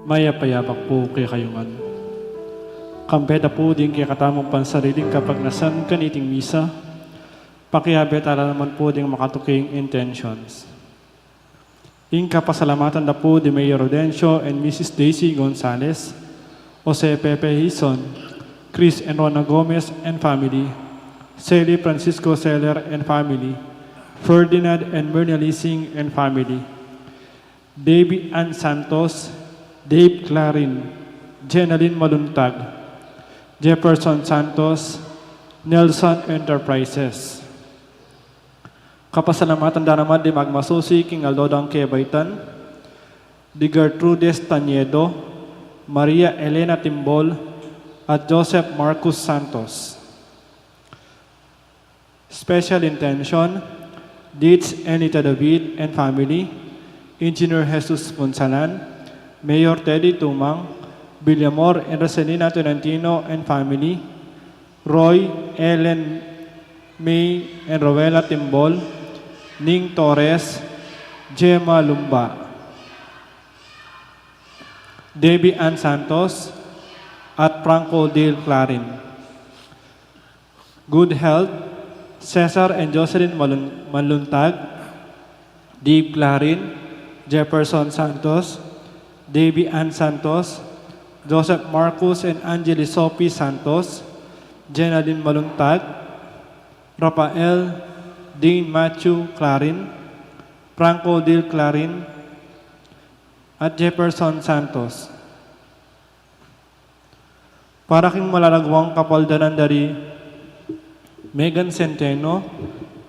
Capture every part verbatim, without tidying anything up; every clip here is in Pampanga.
Mayap a yabak pu kekayu ngan. Kambe da pu ding kekatamung pansariling kapagnasan kaniting misa, pakiabe tala naman pu ding makatuking intentions. Ing kapasalamatan da pu di Mayor Rodencio and Missus Daisy Gonzalez, Jose Pepe Hizon, Chris and Rona Gomez and family, Sally Francisco Seller and family, Ferdinand and Myrna Lising and family, Davy Ann Santos, Dave Clarin, Jenaline Maluntag, Jefferson Santos, Nelson Enterprises. Kapasalamatan da naman di magmasusi king aldo dang kebaitan, di Gertrudes Tañedo, Maria Elena Timbol, at Joseph Marcus Santos. Special intention, Deeds Enita David and family, Engineer Jesus Punsalan, Mayor Teddy Tumang, Villamor and Roselina Tolentino and family, Roy, Ellen, May, and Rowella Timbol, Ning Torres, Gemma Lumba, Debbie Ann Santos, at Franco Dale Clarin. Good health, Cesar and Jocelyn Malun-, Manluntag, Dave Clarin, Jefferson Santos, Davy Ann Santos, Joseph Marcus and Angeli Sophie Santos, Jenaline Maluntag, Rafael Dean Matthew Clarin, Franco Dil Clarin, at Jefferson Santos. Para king malalaguang kapaldanan dari Megan Centeno,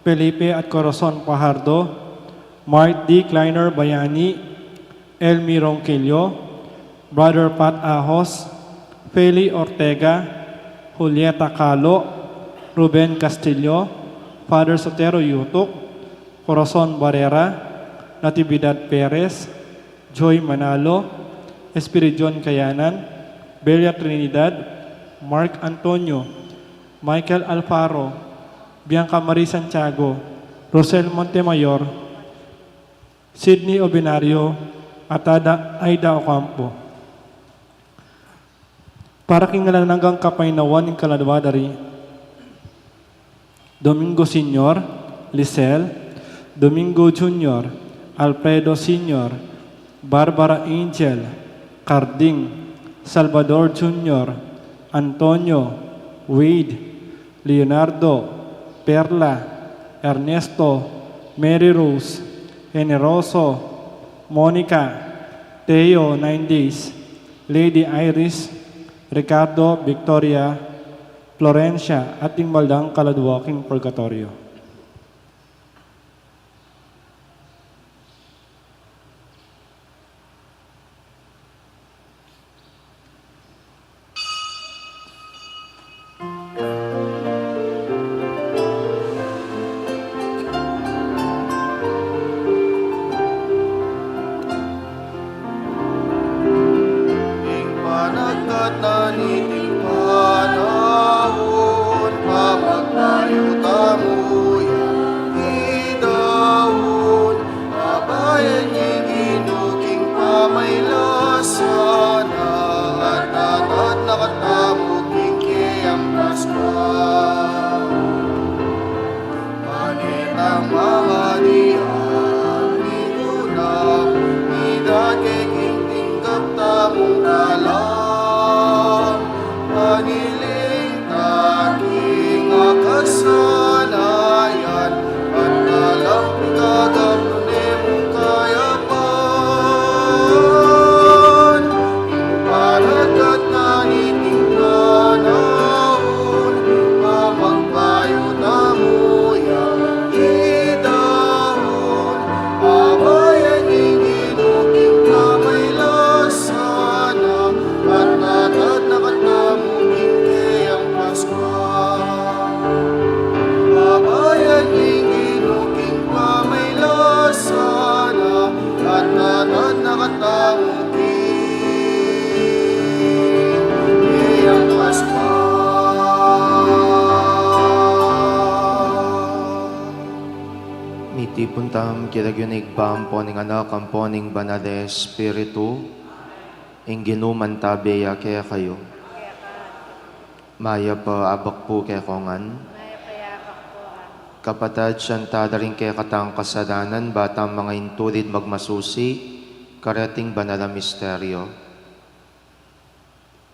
Felipe at Corazon Fajardo, Mark D. Kleiner Bayani, Elmi Ronquillo, Brother Pat Ahos, Feli Ortega, Julieta Calo, Ruben Castillo, Father Sotero Yutuk, Corazon Barrera, Natividad Perez, Joy Manalo, Espiridion Kayanan, Belia Trinidad, Mark Antonio, Michael Alfaro, Bianca Marie Santiago, Rosel Montemayor, Sydney Obinario, at Ada Aida Ocampo. Para king alang anggang kapaynawan ning kaladwa dari Domingo Senior, Lisel, Domingo Junior, Alfredo Senior, Barbara Angel, Carding, Salvador Junior, Antonio, Wade, Leonardo, Perla, Ernesto, Mary Rose, Generoso, Monica, Teo, nine days, Lady Iris, Ricardo, Victoria, Florencia, at ding mal dang kaladwa king purgatoryo. Ing panagkatan iting panaun, pamagbayu tamu yang idaun, abayan ing Ginu king pamailasan na, at tatad na katamu king keyang Paskua. Pane tang mangadian, mikuna, idake king tinggap tamung dalan, paniling ta king akasanayan, at dalang pigagap ne mung kayapan. Ing panagkatan iting panaun, pamagbayu tamu yang idaun, abayan ing Ginu king pamailasan na, at tatad na katamu king keyang Paskua. Abayan ing Ginu king pamailasan na, at tatad na katamu king keyang Paskua. Mitipun tamu king lagyu ning Ibpa, ampo ning Anak, ampo ning Banal a Espiritu. Ing Ginu mantabe ya kekayu. Mayap a abak pu kekongan. Kapatad, sisian tala ring kekatang kasalanan, ba tang mangintulid magmasusi kareting banal a misteryo.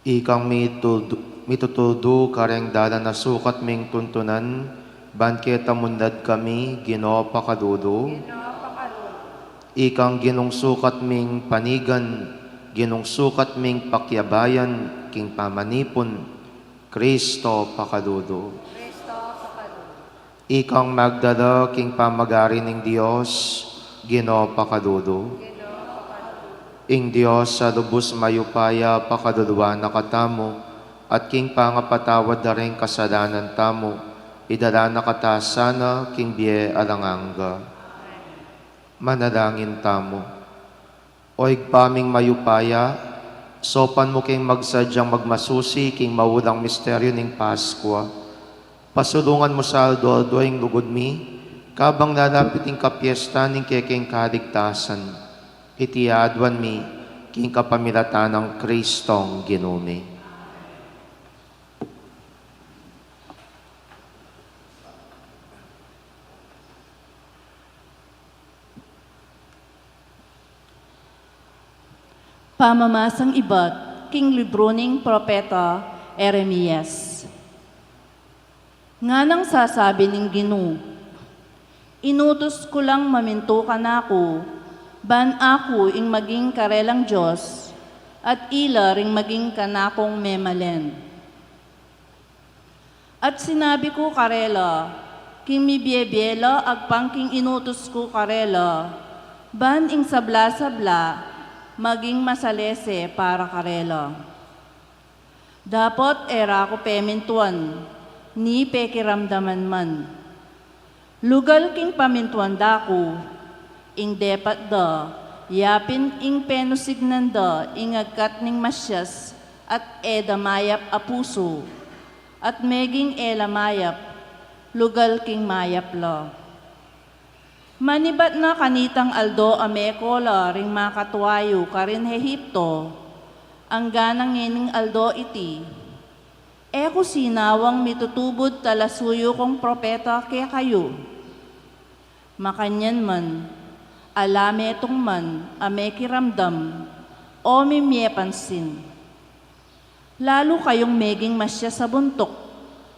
Ikang mitutu-, mitutudu kareng dalan a sukat ming tuntunan, ban keta munlad kami, Ginu, pakalulu. Ikang ginung sukat ming panigan, ginung sukat ming pakiabayan, king pamanipun, Kristo, pakalulu. Ikang magdala king pamagari ning Dios, Ginu, pakalulu. Ing Dios a lubus mayupaya pakaluluan na katamu, at king pangapatawad da ring kasalanan tamu, idala na kata sana king bie alang angga. Manalangin tamu. O Ibpa ming mayupaya, saupan mu keng magsadyang magmasusi king maulang misteryo ning Paskua. Pasulungan mu sa aldo-aldo ing lugud mi, kabang lalapit ing kapiestan ning kekeng kaligtasan. Iti aduan mi king kapamilatan nang Kristong Ginu mi. Pamamasang ibat king libru ning propeta Jeremias. Nganang sasabi ning Ginu, "Inutus ku lang mamintu kanaku, ban aku ing maging karelang Dios, at ila ring maging kanakung memalen." At sinabi ku karela, king mibie-bie la agpang king inutus ku karela, ban ing sabla-sabla maging masalese para karela. Dapot e ra ku pemintuan, ni pekiramdaman man. Lugal king pamintuan da ku, ing depat da, yapin ing penusignan da ing agkat ning masias at e da mayap a pusu, at meging e la mayap, lugal king mayap la. Manibat na kanitang aldo a meko la ring makatua yu karin Egipto, angga na ngening aldo iti, e ku sinawang mitutubud talasuyu kung propeta kekayu. Makanyan man, ala metung man a mekiramdam o mimie pansin. Lalu kayung meging masias a buntuk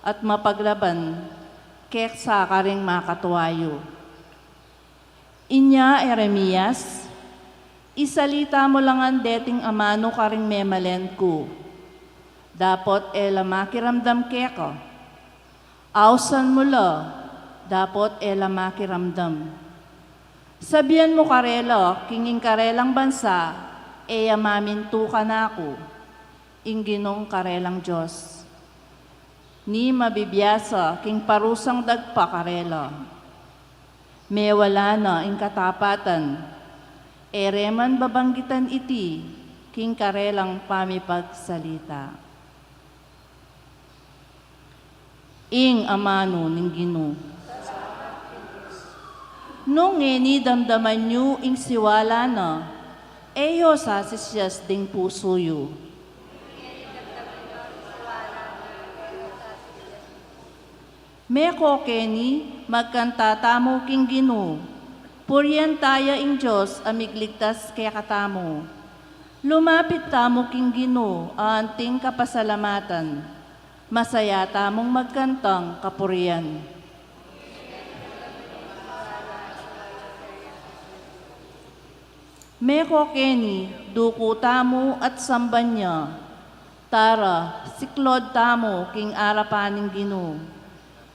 at mapaglaban kesa karing makatua yu. Inya, Jeremias, isalita mu la ngan deting amanu karing memalen ku, dapot e la makiramdam keka. Ausan mu la, dapot e la makiramdam. Sabian mu karela, king ing karelang bansa e ya mamintu kanaku, ing Ginung karelang Dios. Ni mabibiasa king parusang dagpa karela. Mewala na ing katapatan, e re man babanggitan iti king karelang pamipagsalita. Ing amanu ning Ginu. Nung ngeni damdaman yu ing siwala na, e yo sasisias ding pusu yu. Meko keni, magkanta tamu king Ginu. Purian taya ing Dios a migligtas kekatamu. Lumapit tamu king Ginu a anting kapasalamatan. Masaya tamung magkantang kapurian. Meko keni, duku tamu at samban ya. Tara, siklod tamu king arapan ning Ginu.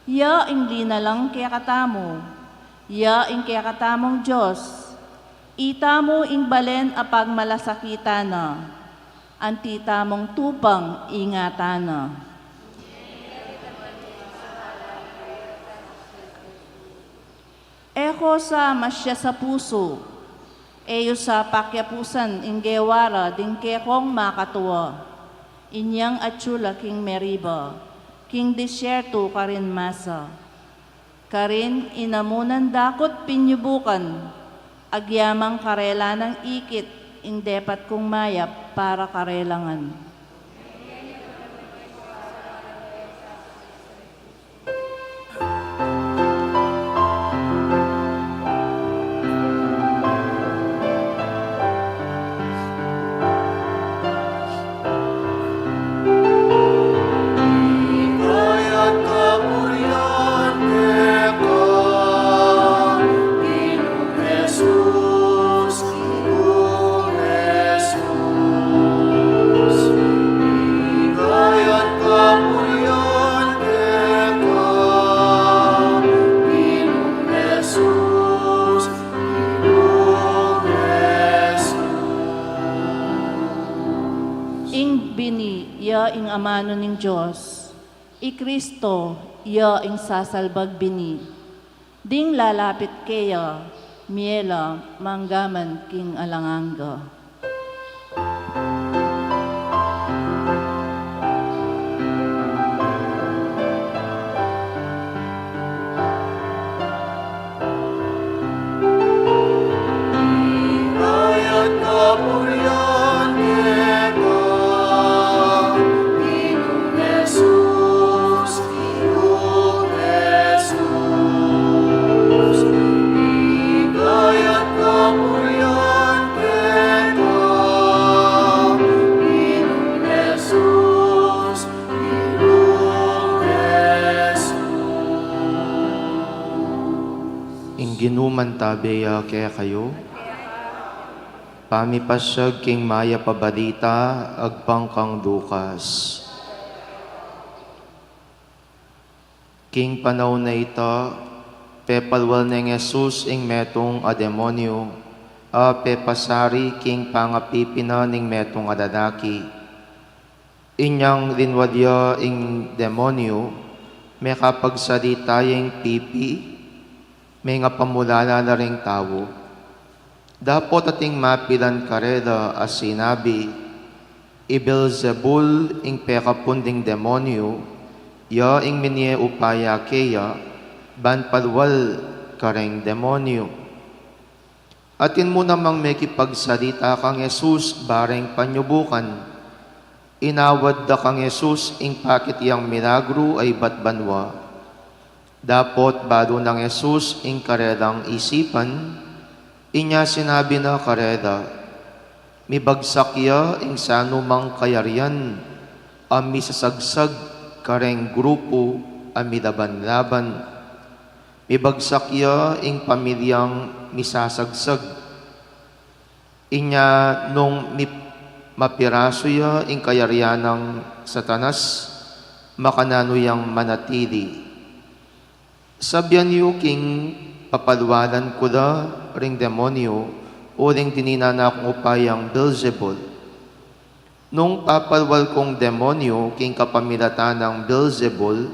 Ya ing linalang kekatamu, ya ing kekatamung Dios. Itamu ing balen a pagmalasakitan na, anti tamung tupang ingatan na. E ko sa masias a pusu, e yu sa pakiapusan ing gewa ra ding kekong makatua. Inyang atyu la king Meriba, king disyertu karin Masa. Karin inamunan daku't pinyubukan, agyamang karela nang ikit, ing depat kung mayap para karela ngan. Ing bini ya ing amanu ning Dios, i Kristo ya ing sasalbag bini. Ding lalapit keya, mie la manggaman king alang angga. Ing Ginu mantabe ya kekayu. Pamipasyag king mayap a balita agpang kang Lucas. King panaun a ita, pepalwal neng Jesus ing metung a demonyu a pepasari king pangapipina ning metung a lalaki. Inyang linwal ya ing demonyu, mekapagsalita ya ing pipi, mengapamulala la ring tau. Dapot ating mapilan karela a sinabi, "I Beelzebul ing pekapun ding demonyu, ya ing minie upaya keya ban palwal kareng demonyu." Atin mu namang mekipagsalita kang Jesus bareng panyubukan. Inawad da kang Jesus ing pakit yang milagru a ibat banua. Dapot balu nang Jesus ing karelang isipan, inya sinabi na karela, "Mibagsak ya ing sanumang kayarian a misasagsag kareng grupu a milaban-laban. Mibagsak ya ing pamilyang misasagsag." Inya nung mip-, mapirasu ya ing kayarian nang Satanas, makananu yang manatili? Sabian yu king papalwalan ku la ring demonyu uling dininan na kung upayang Beelzebul. Nung papalwal kung demonyu king kapamilatan nang Beelzebul,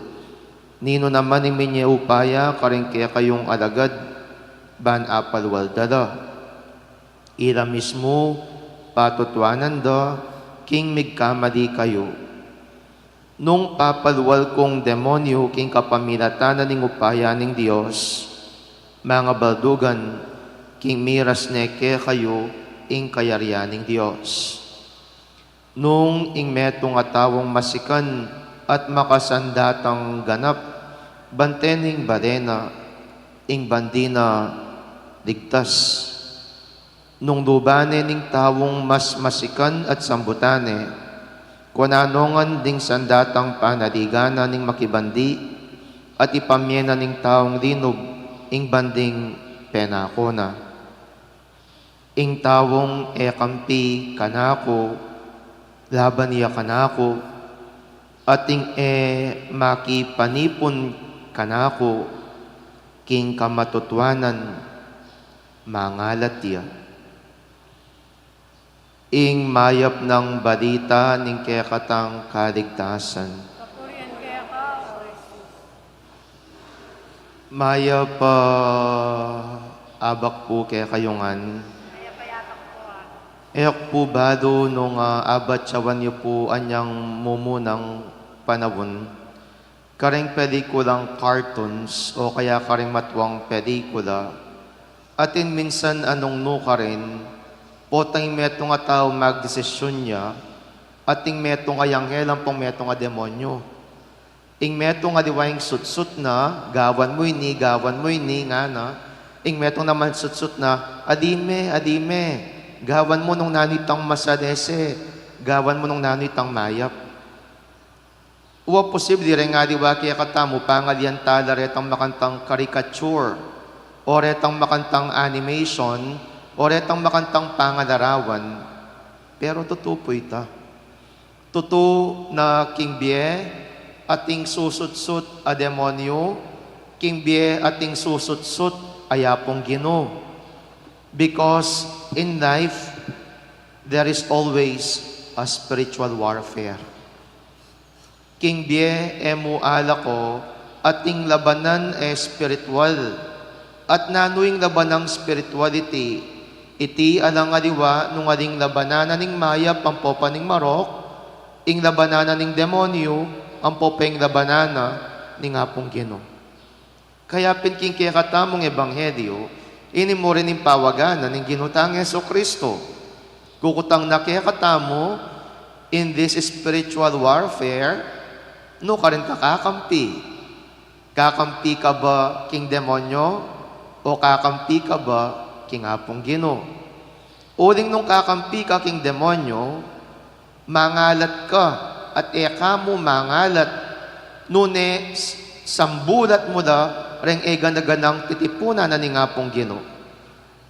ninu naman ing minie upaya karing kekayung alagad ban apalwal da la? Ila mismu patutuanan da king migkamali kayu. Nung papalwal kung demonyu king kapamilatan na ning upaya ning Dios, mangabaldugan, king miras ne kekayu ing kayarian ning Dios. Nung ing metung a taung masikan at makasandatang ganap, bante ning bale na, ing bandi na ligtas. Nung luban ne ning taung mas masikan at sambutan ne, kua na ngan ding sandatang panaligan na ning makibandi, at ipamie na ning taung linub ing banding penako na. Ing taung e kampi kanaku, laban ya kanaku, at ing e makipanipun kanaku, king kamatutuanan, mangalat ya. Ing mayap nang balita ning kekatang kaligtasan. Kapurian keka, O Jesus. Mayap a abak pu kekayu ngan. Mayap a abak pu, ah. E ku pu balu nung, ah, abatyawan yu pu anyang mumunang panaun kareng pelikulang cartoons o kaya kareng matuang pelikula. Atin minsan a nung nukarin, Potang ing metung a tau magdesisyun ya, at ing metung a anghel ampong metung a demonyo. Ing metung aliwa ing sutsut na, gawan mu ini, gawan mu ini, ngana. Ing metung naman sutsut na, ali me, ali me, gawan mu nung nanu itang masalese, gawan mu nung nanu itang mayap. Wa posible reng aliwa kekatamu pangalian tala retang makantang caricature, o retang makantang animation, o retang makantang pangalarawan. Pero tutu pu ita. Tutu na king bie ating susutsut a demonyo, king bie ating susutsut a Apung Ginu. Because in life, there is always a spiritual warfare. King bie e mu alako ating labanan e spiritual. At nanu ing labanang spirituality, iti alang aliwa nung aling labanan na ning mayap ampo pa ning marok, ing labanan na ning demonyo, ampo pa ing labanan na ning Apung Ginu. Kaya pin king kekatamung ebanghelyo, ini mu rin ing pawagan na ning Ginu tang Jesucristo. Kukutang na kekatamu, in this spiritual warfare, nu ka rin ka kakampi. Kakampi ka ba king demonyo, o kakampi ka ba king Apung Ginu? Uling nung kakampi ka king demonyo, mangalat ka, at e ka mu mangalat, nune s-, sambulat mu la reng e gana-ganang titipunan na ning Apung Ginu.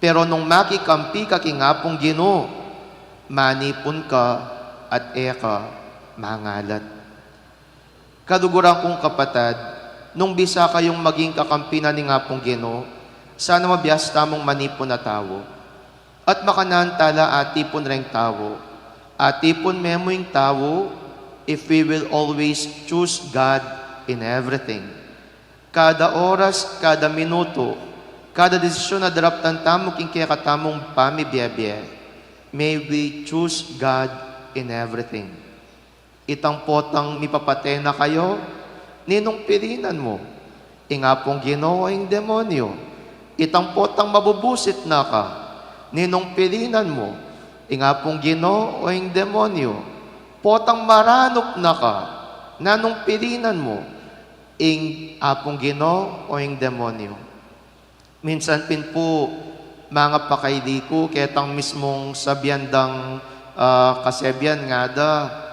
Pero nung makikampi ka king Apung Ginu, manipun ka at e ka mangalat. Kaluguran kung kapatad, nung bisa kayung maging kakampi na ning Apung Ginu, sana mabiasa tamung manipun a tau. At makananu tala atipun reng tau. Atipun me mu ing tau if we will always choose God in everything. Kada oras, kada minutu, kada desisyun a daraptan tamu king kekatamung pamibie-bie, may we choose God in everything. Itang potang mipapate na kayu, ninung pilinan mu? Ing Apung Ginu o ing demonyo? Itang potang mabubusit na ka, ninung pilinan mu? Ing Apung Ginu o ing demonyo? Potang maranup na ka, nanung pilinan mu? Ing Apung Ginu o ing demonyo? Minsan pin pu, mangapakaili ku ketang mismung sabian dang, ah, kasebian, ngada,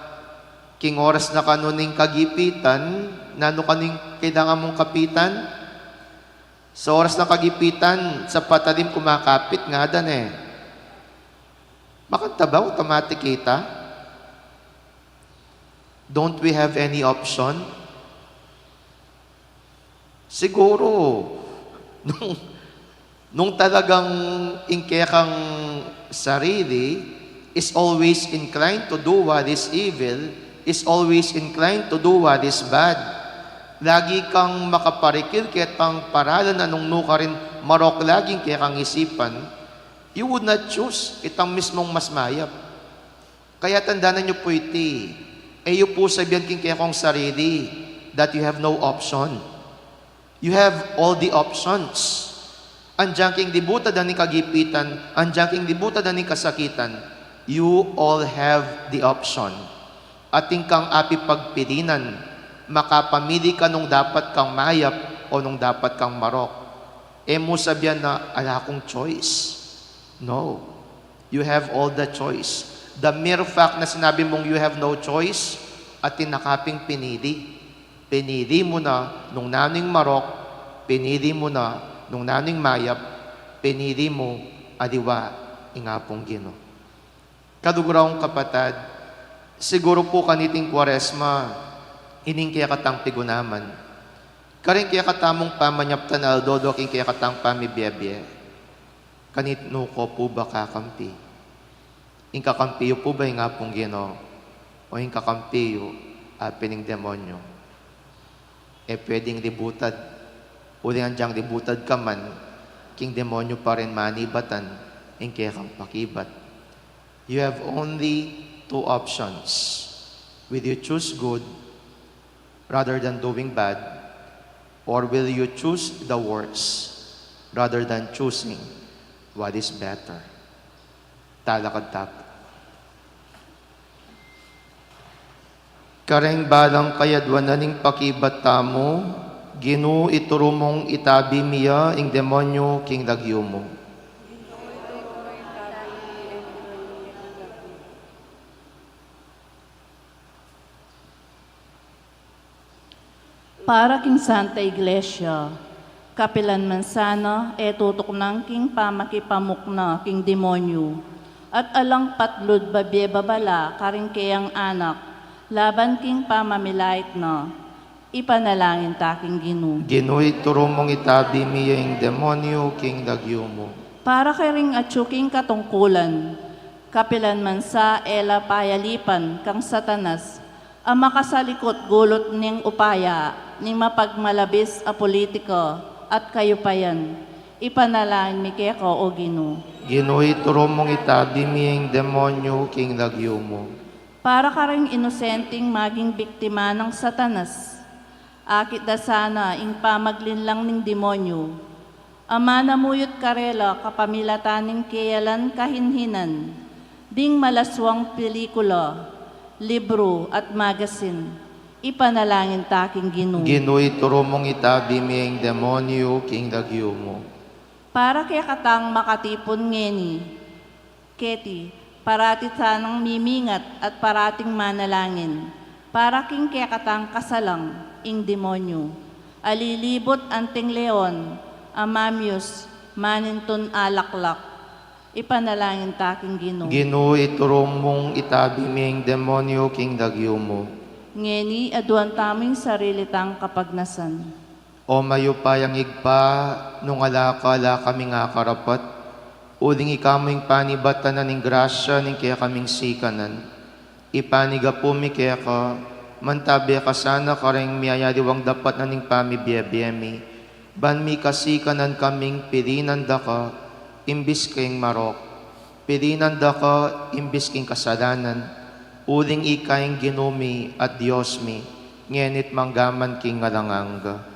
king oras na kanu ning kagipitan, nanu kanu ing kailangan mung kapitan? Sa oras na kagipitan, sa patalim kumakapit, ngada ne. Makanta ba, automatic ita? Don't we have any option? Siguro, nung, nung talagang ing kekang sarili is always inclined to do what is evil, is always inclined to do what is bad. Lagi kang makaparikil ketang paralan a nung nu ka rin marok lagi ing kekang isipan, you would not choose itang mismung mas mayap. Kaya tandanan yu pu iti, e yu pu sabian king kekong sarili that you have no option. You have all the options. Andiyan king libutad na ning kagipitan, andiyan king libutad na ning kasakitan, you all have the option. Atin kang apipagpilinan, makapamili ka nung dapat kang mayap o nung dapat kang marok. E mu sabian na, "Ala kung choice." No. You have all the choice. The mere fact na sinabi mung you have no choice, atin na ka ping pinili. Pinili mu na nung nanu ing marok, pinili mu na nung nanu ing mayap, pinili mu aliwa ing Apung Ginu. Kaluguran kung kapatad, siguro pu kaniting Kuaresma, ining kekatang pigunaman, karing kekatamung pamanyaptan aldo-aldo king kekatang pamibie-bie. Kaninu ko pu ba kakampi? Ing kakampi yu pu ba ing Apung Ginu, o ing kakampi yu, a, pin ing demonyo? E pwedeng libutad. Uling andiang libutad ka man, king demonyo pa rin manibatan ing kekang pakibat. You have only two options. Will you choose good rather than doing bad, or will you choose the worst rather than choosing what is better? Talakad tamu. Kareng balang kayadwanan ning pakibat tamu, Ginu, ituru mung itabi mi ya ing demonyu king lagyu mu. Para king Santa Iglesia, kapilan man sana e tutuknang king pamakipamukna king demonyu, at alang patlud babie babala karing keyang anak, laban king pamamilait na, ipanalangin ta king Ginu. Ginu, ituru mung itabi mi ya ing demonyu king lagyu mu. Para karing atyu king katungkulan, kapilan man sa e la payalipan kang Satanas, a makasalikut gulut ning upaya ning mapagmalabis a politika at kayupayan, ipanalangin mi keka, O Ginu. Ginu, ituru mung itabi mi ing demonyu king lagyu mu. Para karing inosenteng maging biktima nang Satanas, akit da sana ing pamaglinlang ning demonyu, a manamuyut karela kapamilatan ning keyalan kahinhinan, ding malaswang pelikula, libru, at magasin, ipanalangin ta king Ginu. Ginu, ituru mung itabi mi ing demonyu king lagyu mu. Para kekatang makatipun ngeni keti, parati sanang mimingat at parating manalangin para king kekatang kasalang, ing demonyu, a lilibut anting leon, a mamyus manintun alaklak, ipanalangin ta king Ginu. Ginu, ituru mung itabi mi ing demonyu king lagyu mu. Ngeni, aduan tamu ing sarili tang kapagnasan. O mayupayang Ibpa, nung ala ka, ala kaming akarapat, uling ika mu ing panibatan na ning grasya ning kekaming sikanan. Ipanigapu mi keka, mantabe ka sana karing miyayaliwang dapat na ning pamibie-bie mi, ban mikasikanan kaming pilinan da ka, imbis king marok, pilinan da ka, imbis king kasalanan, uling ika ing Ginu mi at Dios mi, ngeni't manggaman king alang angga.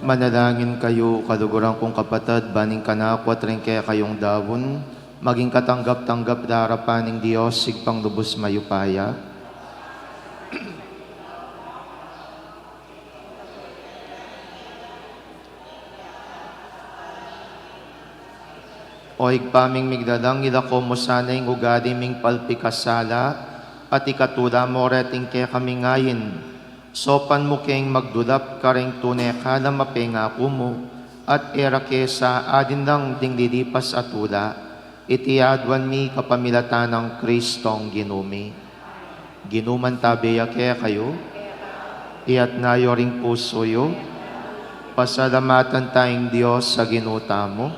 Manalangin kayu, kaluguran kung kapatad, ban ing kanaku at ring kekayung daun, maging katanggap-tanggap king arapan ning Dios, Ibpang lubus mayupaya. O Ibpa ming migdalang, ilako mu sana ing ugali ming palpikasala, at ikatula mu reting kekaming ain. Saupan mu keng magdulap kareng tune kalang pengaku mu, at e ra ke sa atin lang ding lilipas a tula. Iti aduan mi kapamilatan nang Kristong Ginu mi. Ginu mantabe ya kekayu. Iyatas yu ring pusu yu. Pasalamatan taya ing Dios a Ginu tamu.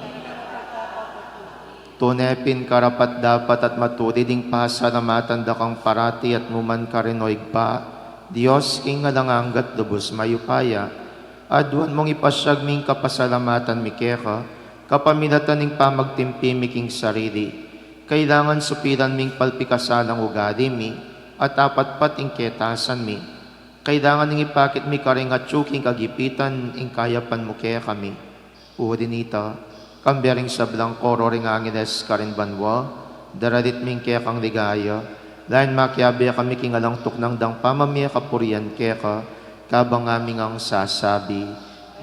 Tune pin karapat-dapat at matulid ing pasalamatan da kang parati at nu man karin, o Ibpa, Dios king alang angga at lubus mayupaya. Aduan mung ipasiag mi ing kapasalamatan mi keka, kapamilatan ning pamagtimpi mi king sarili. Kailangan supilan mi ing palpikasalang ugali mi, at apatpat ing ketasan mi. Kailangan ning ipakit mi karing atyu king kagipitan ing kayapan mu kekami. Uli nita, kambe ring sablang koro ring angeles karin banua, daralit mi ing kekang ligaya, lain makiabe kami king alang tuknang dang pamamie kapurian keka, kabang ngaming sasabi,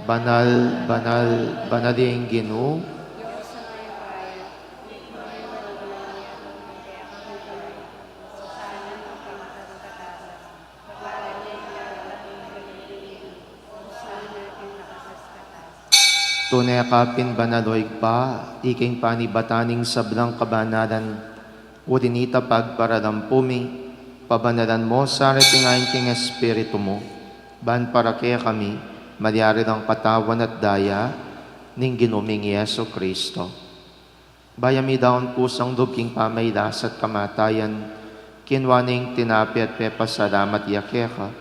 Banal, banal, banal ing Ginu. Tune ka pin banal, o Ibpa, ika ing panibatan ning sablang kabanalan. Uli nita pagparalampu mi, pabanalan mu sa reting ain king Espiritu mu, ban para kekami, malyari lang katawan at daya ning Ginu ming Jesu Kristo. Bayu ya midaun kusang lub king pamailas at kamatayan, kinua ne ing tinape at pepasalamat ya keka.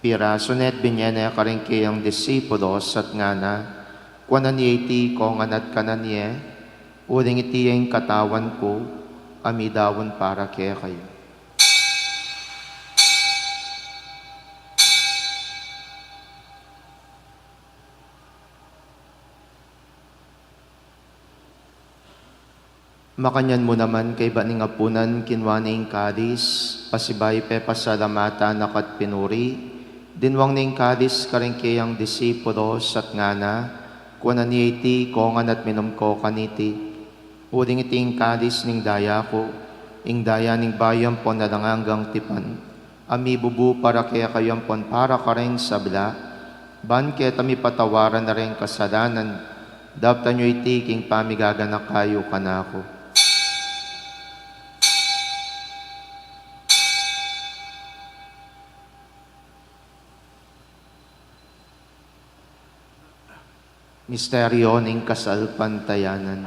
Pirasu ne at binye ne karing keyang disipulos at ngana, kuanan ye iti kongan at kanan ye, uling iti ing katawan ku, a midaun para kekayu. Makanyan mu naman kaybat ning apunan, kinua ne ing kalis, pasibayu pepasalamatan na ka't pinuri, dinwang ne ing kalis karing keyang disipulos at ngana, kuanan ye iti kongan at minum ko kaniti, uling iti ing kalis ning daya ku, ing daya ning bayu ampon alang anggang tipan, a mibubu para kekayu ampon para kareng sabla, ban keta mipatawaran na reng kasalanan. Daptan yu iti king pamigaganaka yu kanaku. Misteryo ning kasalpantayanan.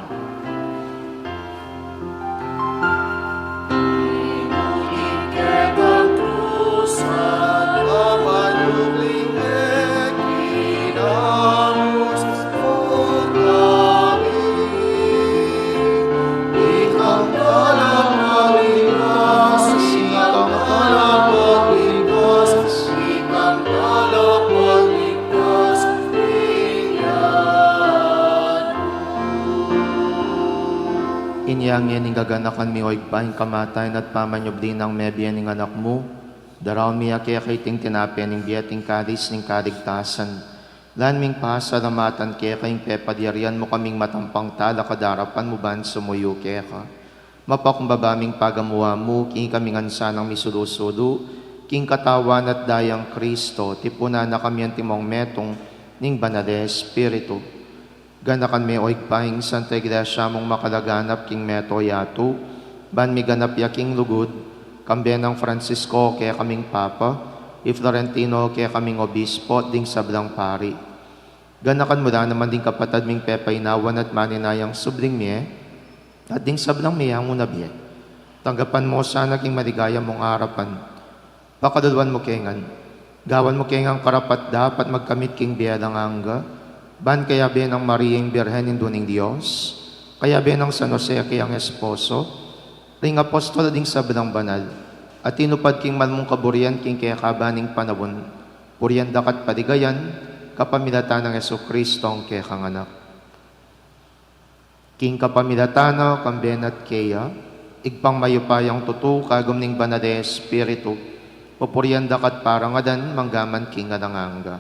Inya ngeni gaganakan mi, o Ibpa, ing kamatayan at pamanyubli nang mebie ning Anak mu, daraun mi ya keka iting tinape ning bie at ing kalis ning kaligtasan. Lain ming pasalamatan keka ing pepalyarian mu kaming matampang talakad king arapan mu ban sumuyu keka. Mapakumbaba ming pagamuan mu, king kami ngan sanang misulu-sulu king katawan at dayang Kristo, tipunan na kami antimong metung ning Banal a Espiritu. Ganakan me, o Ibpa, ing Santa Iglesia mung makalaganap king mabilug a yatu, ban miganap ya king lugud, kambe nang Francisco kekaming Papa, i Florentino kekaming Obispo, ding sablang pari. Ganakan mu la naman ding kapatad ming pepainawan at maninayang subling mie, at ding sablang mie a nganang bie. Tanggapan mu sana king maligaya mung arapan. Pakaluluan mu ke ngan. Gawan mu ke ngan karapat-dapat magkamit king bie alang angga, ban kayabe nang Maria ing Birhen, Indu ning Dios, kayabe nang San Jose a keyang esposo, ring apostol at ding sablang banal a tinupad king mal mung kaburian king kekaban ning panaun, purian da ka at paligayan, kapamilatan nang Jesucristo a kekang Anak. King kapamilatan na, kambe na at keya, Ibpang mayupayang tutu, kagum ning Banal a Espiritu, pupurian da ka at parangalan, mangga man king alang angga.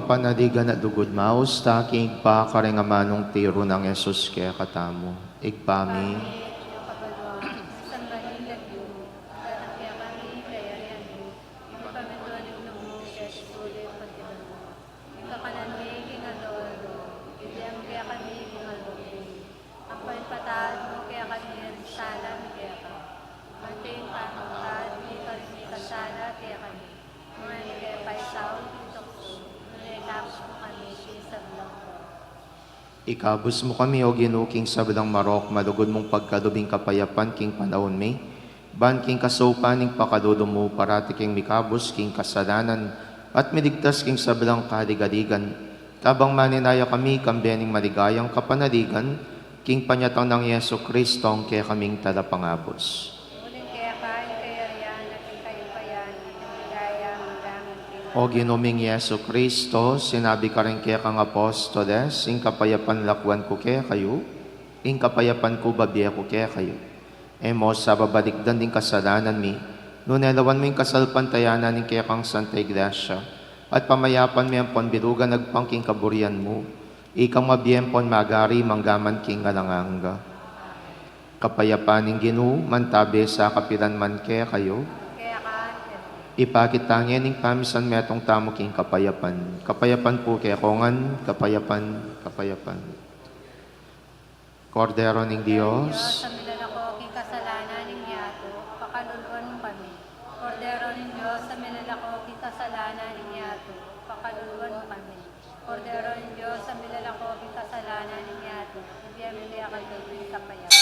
Panaligan at lugud, maus ta king Ibpa, karing amanung tiru nang Jesus kekatamu. Ibpa mi, ikabus mu kami, O Ginu, king sablang marok, malugud mung pagkalub ing kapayapan king panaun mi, ban king kasaupan ning pakalulu mu, parati kaming mikabus king kasalanan at miligtas king sablang kaligaligan. Kabang maninaya kami kambe ning maligayang kapanaligan, king panyatang nang Jesucristo, a kekaming Talapangabus. Uling keka ing kayarian at ing kayupayan at ing ligaya mangga man king O Ginu ming Jesucristo, sinabi mu karing kekang apostoles, ing kapayapan lakwan ku kekayu, ing kapayapan ku babie ku kekayu. E mu sa babalikdan ding kasalanan mi, nune lawan mu ing kasalpantayanan ning kekang Santa Iglesia, at pamayapan me ampon bilugan agpang king kaburian mu, ikang mabie ampon magari mangga man king alang angga. Kapayapan ning Ginu mantabe sa kapilan man kekayu. Ipakit tamu ngening pamisan metung tamu king kapayapan. Kapayapan pu kekongan, kapayapan, kapayapan. Kordero ning Dios, a milalako king kasalanan ning yatu, pakaluluan mu kami. Kordero ning Dios, a milalako king kasalanan ning yatu, pakaluluan mu kami. Kordero ning Dios, a milalako king kasalanan ning yatu, ibie mu kekami ing kapayapan.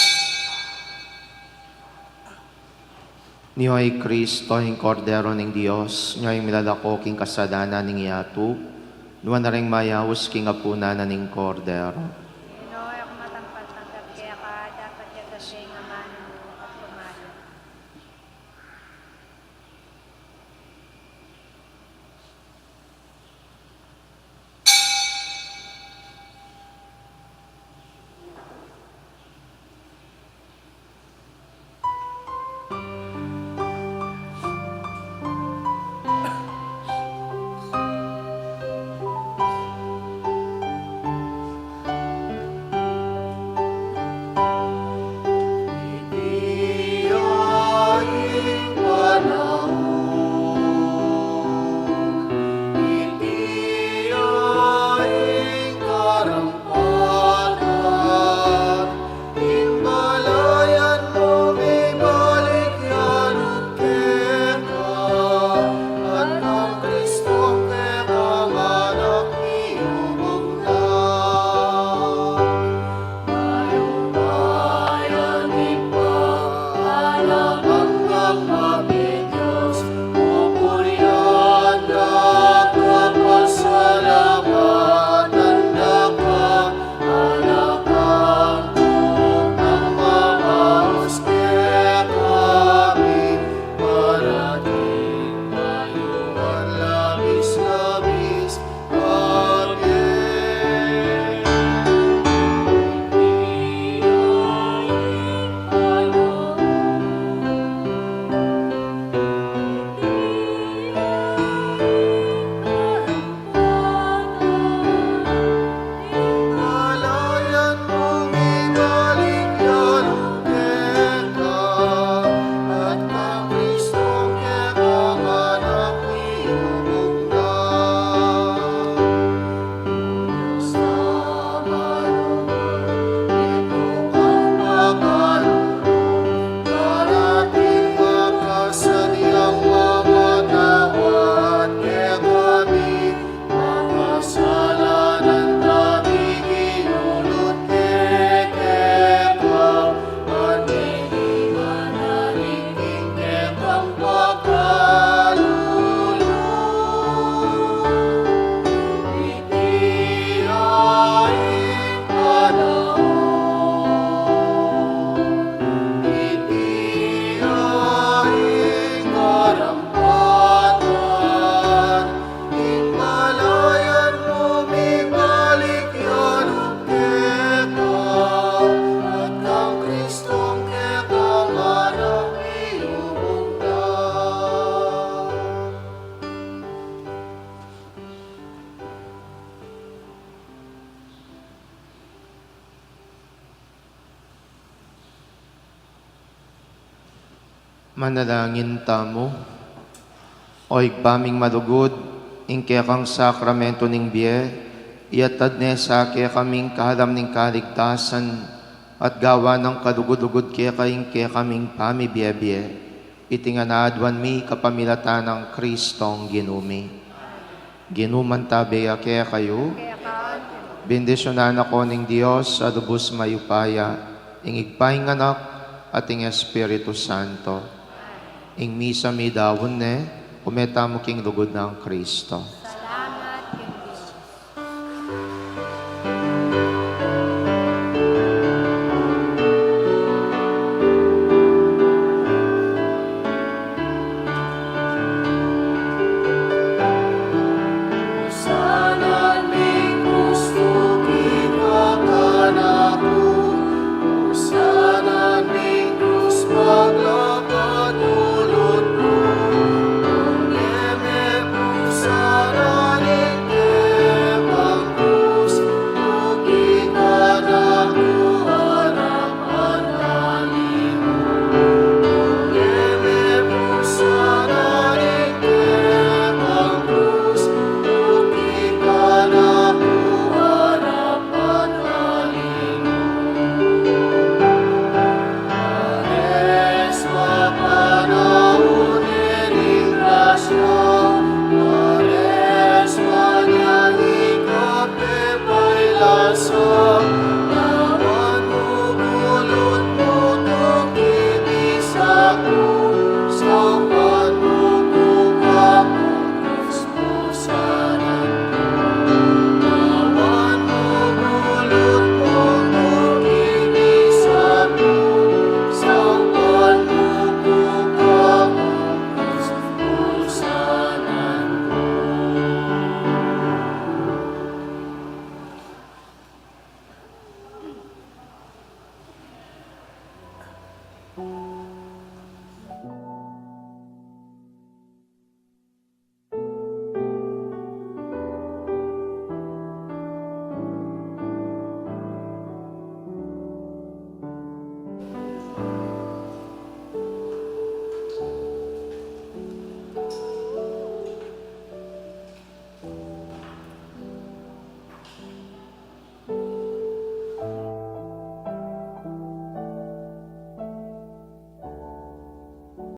Nyo i Kristo, ing Kordero ning Dios, nyo ing milalako king kasalanan ning yatu, nuan na ring mayaus king apunan na ning Kordero. Ginu, e ku matampat tanggap keka, dapat ya kasi ing amanu mu at lumayo. Manalangin tamu. O Ibpa ming malugud, ing kekang sakramentu ning bie, iyatad ne sa kekaming kahalam ning kaligtasan, at gawa nang kalugud-lugud keka ing kekaming pamibie-bie. Iti ngan aduan mi kapamilatan nang Kristong Ginu mi. Ginu mantabe ya kekayu. Bendisyunan na ko ning Dios a lubus mayupaya, ing Ibpa, ing Anak, at ing Espiritu Santo. Ing misa midaun ne, ume tamu king lugud nang Kristo.